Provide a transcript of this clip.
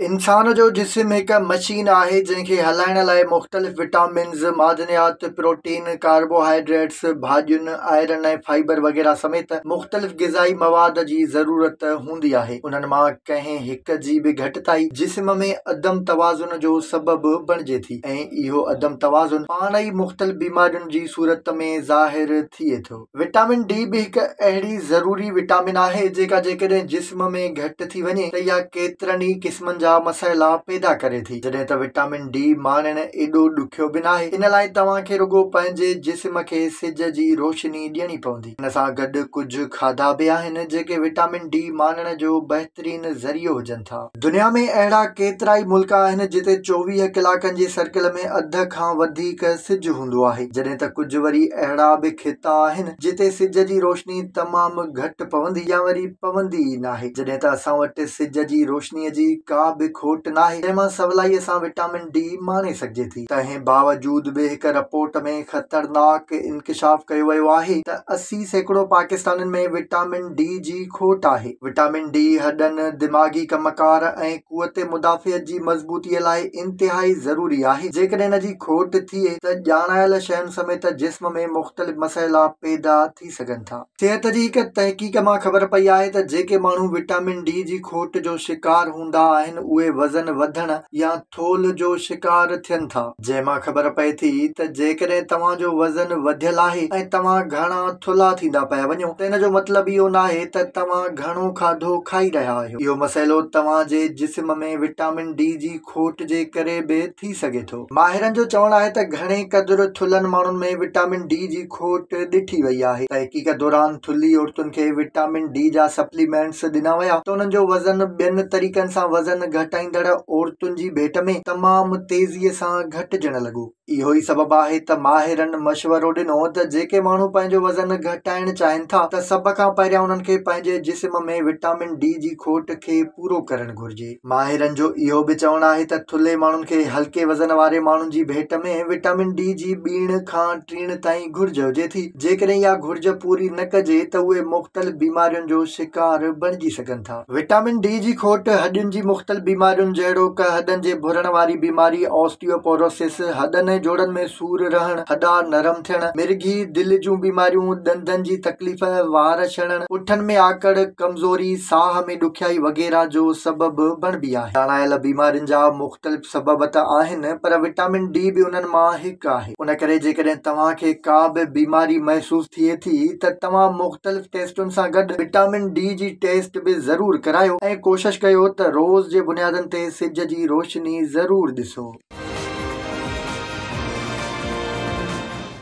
انسان جو جسم هڪ مشين آهي جنهن کي هلائڻ لاء مختلف وٽامنز، معدنيات، پروٽين، ڪاربوهائيڊريٽس، ڀاڄين، آئرن ۽ فائبر وغيره سميت مختلف غذائي مواد جي ضرورت هوندي آهي. انهن مان ڪنهن هڪ جي به گهٽتائي جسم ۾ عدم توازن جو سبب بڻجي ٿي ۽ اهو عدم توازن پاڻ ئي مختلف بيمارين جي صورت ۾ ظاهر ٿئي ٿو. وٽامن ڊي به هڪ اهڙي ضروري وٽامن آهي جيڪا جيڪڏهن جسم ۾ گهٽ ٿي وڃي ته اها ڪيترن ئي قسمن جا مسئلا پيدا ڪري ٿي. جڏهن ته وٽامن ڊي ماڻڻ ايڏو ڏکيو به ناهي ان لاء توهان کي رڳو پنهنجي جسم کي سج جي روشني ڏيڻي پوندي. ان سان گڏ ڪجهه کاڌا به آهن جيڪي وٽامن ڊي ماڻڻ جو بهترين ذريعو هجن ٿا. دنيا ۾ اهڙا ڪيترائي ملڪ آهن جتي 24 ڪلاڪن جي سرڪل ۾ اڌ کان وڌيڪ سج هوندو آهي، جڏهن ته ڪجهه وري اهڙا به خطا آهن جتي سج جي روشني تمام گهٽ پوندي يا وري پوندي ئي ناهي، جڏهن ته اسان وٽ سج جي روشني جي ڪا به کوٽ ناهي جنهن مان سولائي سان وٽامن ڊي ماڻي سگهجي ٿي. تنهن باوجود به هڪ رپورٽ ۾ خطرناڪ انڪشاف ڪيو ويو آهي ته 80% پاڪستانين ۾ وٽامن ڊي جي کوٽ آهي. وٽامن ڊي هڏن، دماغي ڪم ڪار ۽ قوت مدافعت جي مضبوطي لاء انتهائي ضروري آهي. جيڪڏهن ان جي کوٽ ٿئي ته ڄاڻايل شين سميت جسم ۾ مختلف مسئلا پيدا ٿي سگهن ٿا. صحت جي هڪ تحقيق مان خبر پئي آهي ته جيڪي ماڻهو وٽامن ڊي جي کوٽ جو شڪار هوندا آهن اهي وزن وڌڻ يا ٿولهه جو شڪار ٿين ٿا، جنهن مان خبر پئي ٿي ته جيڪڏهن توهان جو وزن وڌيل آهي ۽ توهان گهڻا ٿلها ٿيندا پيا وڃو ته ان جو مطلب اهو ناهي ته توهان گهڻو کاڌو کائي رهيا آهيو. اهو مسئلو توهان جي جسم ۾ وٽامن ڊي جي کوٽ جي ڪري به ٿي سگهي ٿو. ماهرن جو چوڻ آهي ته گهڻي قدر ٿلهن ماڻهن ۾ وٽامن ڊي جي کوٽ ڏٺي وئي آهي. تحقيق دوران ٿلهي عورتن کي وٽامن ڊي جا سپليمينٽس ڏنا ويا ته انهن جو وزن ٻين طريقن سان وزن گهٽائيندڙ عورتن جي ڀيٽ ۾ تمام تيزي سان گهٽجڻ لڳو. اهو ئي سبب آهي ته ماهرن مشورو ڏنو ته جيڪي ماڻهو پنهنجو وزن گهٽائڻ چاهين ٿا ته سڀ کان پهريان انهن کي پنهنجي جسم ۾ وٽامن ڊي جي کوٽ کي پورو ڪرڻ گهرجي. ماهرن جو اهو به چوڻ آهي ته ٿلهي ماڻهن کي هلڪي وزن واري ماڻهن جي ڀيٽ ۾ وٽامن ڊي جي ٻيڻ کان ٽيڻ تائين گهرج هجي ٿي. جيڪڏهن اها گهرج پوري نه ڪجي ته اهي مختلف بيمارين جو شڪار بڻجي سگهن ٿا. وٽامن ڊي جي کوٽ هڏين جي مختلف بيمارين جهڙوڪ هڏن جي ڀرڻ واري بيماري، آسٽيوپوروسس، هڏن ۽ جوڙن ۾ سور رهڻ، هڏا نرم ٿيڻ، مرگهي، دل جون بيماريون، ڏندن جي تڪليف، وار ڇڻڻ، پٺن ۾ آڪڙ، ڪمزوري، ساهه ۾ ڏکيائي وغيره جو سبب بڻبي آهي. ڄاڻايل بيمارين جا مختلف سبب ته آهن پر وٽامن ڊي به انهن مان هڪ آهي. ان ڪري جيڪڏهن توهان کي ڪا به بيماري محسوس ٿئي ٿي ته توهان مختلف ٽيسٽن سان گڏ وٽامن ڊي جي ٽيسٽ به ضرور ڪرايو ۽ ڪوشش ڪيو ته روز جي بنيادن تي سج جي روشني ضرور ڏسو.